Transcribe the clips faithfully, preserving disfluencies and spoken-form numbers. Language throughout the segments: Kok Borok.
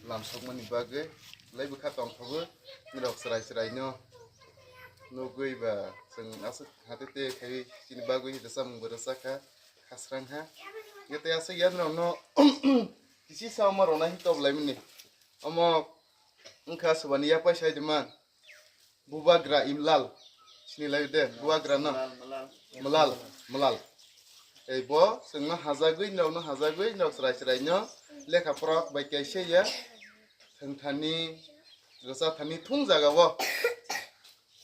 Lamsokmani bagwi belai bwkha tongthogo, norok chwrai chwraino nugwi ba chwng aswk hatete khaiwi chini bagwi rwchapmungbo rwchapkha, khasrang ha. Hwnkhe tei aswk yanrokno kisisa omo rwna hin toblaimani. Omo wngkha swbani yapai saidima. Bubagra Imlal. Sinilai de, Bubagra no? Malal, Malal. Malal, Malal. Ei bo, chwngno hajagwi, norokno hajagwi, norok chwrai chwraino lekha pora bai kaisa ya. Thwngthani, rwchapthani thung jagao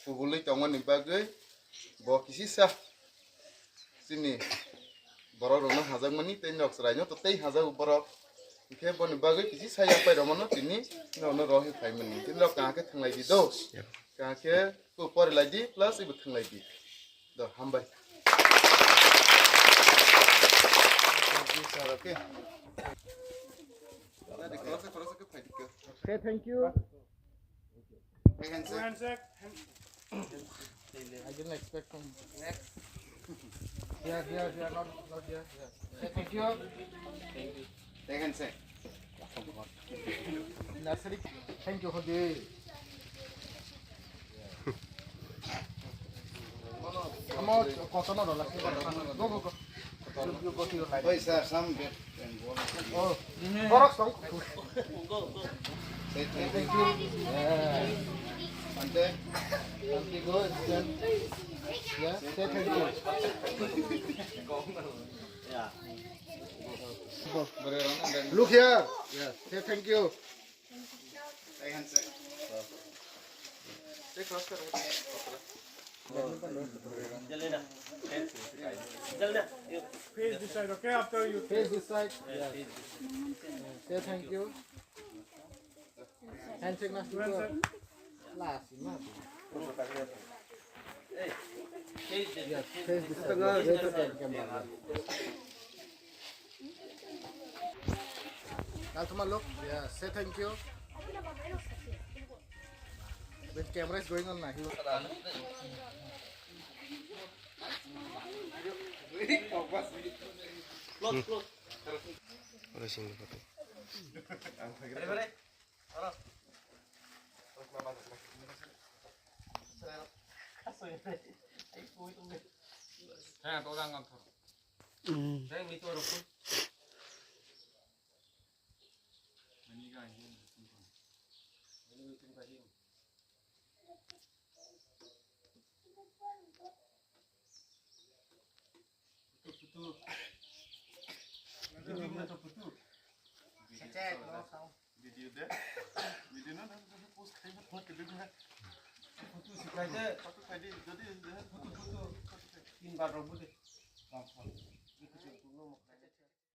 kubulwi tongmani bagwi bo kisisa. Chini borok rokno hajakmani tei nok chwraino to tei hajago borok. Hwnkhe boni bagwi kisi saya pai romano tini norokno rohorwi phaimani. Tini rok kaham khe thwnglai di do. Kaham khe ku pori lai di plus ibo thwnglai di. Do, hambai. Say thank you. Take handshake. Handshake. I didn't expect from here, here, here, not, not here, here. Say thank you. Take handshake. Nursery. Thank you for the. Amo kotono rola. Go, go, go. You, you go to your line. Wait, sir, some bit and go. Oh, borok song. Say thank you. Yeah. Ante, ante go, stand. Yeah, say thank you. Look here. Yeah, say thank you. Face this side, okay? After you. Face this side. Yeah. Say thank you. Handshake na. Last, na. Yes, face this side. Face this side. Camera. Kaltuma look. Yeah, say thank you. The camera is going on now. He Close, close. Ora sing photo. Ready, ready. Ora. Hang, to dang, to. Hmm. Dang, mi to ro. Video de. Video na, na, na, post khai na, post khai na. Photo sikhai de. Photo khai de, jodi de. Photo, photo. Tin bar rok bo de.